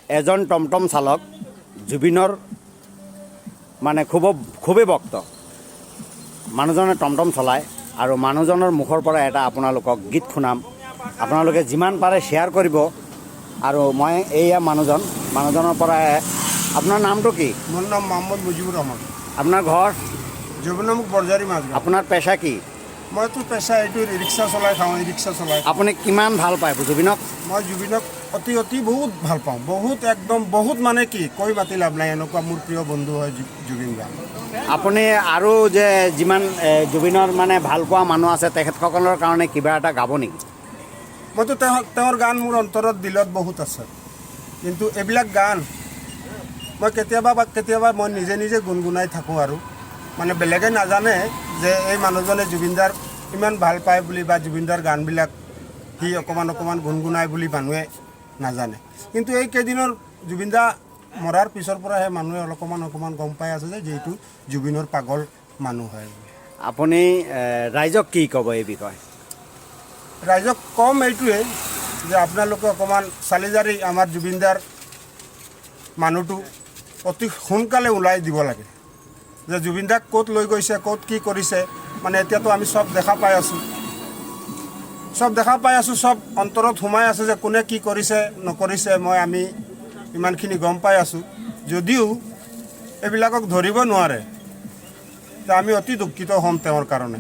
এজন টমটম চালক জুবিনৰ মানে খুবেই ভক্ত। মানুহজনে টমটম চলায় আৰু মানুহজনৰ মুখৰ পৰা এটা আপোনালোকক গীত শুনাম। আপোনালোকে যিমান পাৰে শ্বেয়াৰ কৰিব। আৰু মই এইয়া মানুহজনৰ পৰা, আপোনাৰ নামটো কি? মোৰ নাম মহম্মদ মুজিবুৰ ৰহমান। আপোনাৰ ঘৰ? যমুনামুখ বৰজাৰী মাজগাঁও। আপোনাৰ পেচা কি? মইতো পেচা এইটো ৰিক্সা চলাই খাওঁ, ই ৰিক্সা চলাই। আপুনি কিমান ভাল পায় জুবিনক? মই জুবিনক অতি অতি বহুত ভাল পাওঁ, বহুত, একদম বহুত, মানে কি কৈ মাতি লাভ নাই, এনেকুৱা মোৰ প্ৰিয় বন্ধু হয় জুবিন দা। আপুনি আৰু যে যিমান জুবিনৰ মানে ভাল পোৱা মানুহ আছে, তেখেতসকলৰ কাৰণে কিবা এটা গাব নেকি? মইতো তেওঁৰ গান মোৰ অন্তৰত, দিলত বহুত আছে। কিন্তু এইবিলাক গান মই কেতিয়াবা বা কেতিয়াবা মই নিজে নিজে গুণগুণাই থাকোঁ আৰু মানে বেলেগে নাজানে যে এই মানুহজনে জুবিনদাৰ ইমান ভাল পায় বুলি বা জুবিনদাৰ গানবিলাক সি অকণমান অকণমান গুণগুণায় বুলি মানুহে নাজানে। কিন্তু এই কেইদিনৰ জুবিনদা মৰাৰ পিছৰ পৰাহে মানুহে অলপমান অকণমান গম পাই আছে যে যিটো জুবিনৰ পাগল মানুহ হয়। আপুনি ৰাইজক কি ক'ব এই বিষয়ে? ৰাইজক কম এইটোৱে যে আপোনালোকে অকণমান চালি জাৰি আমাৰ জুবিনদাৰ মানুহটো অতি সোনকালে ওলাই দিব লাগে, যে জুবিনদাক ক'ত লৈ গৈছে, ক'ত কি কৰিছে। মানে এতিয়াতো আমি চব দেখা পাই আছোঁ, চব দেখা পাই আছোঁ, চব অন্তৰত সোমাই আছে যে কোনে কি কৰিছে নকৰিছে। আমি ইমানখিনি গম পাই আছোঁ যদিও এইবিলাকক ধৰিব নোৱাৰে, তে আমি অতি দুখিত হ'ম তেওঁৰ কাৰণে।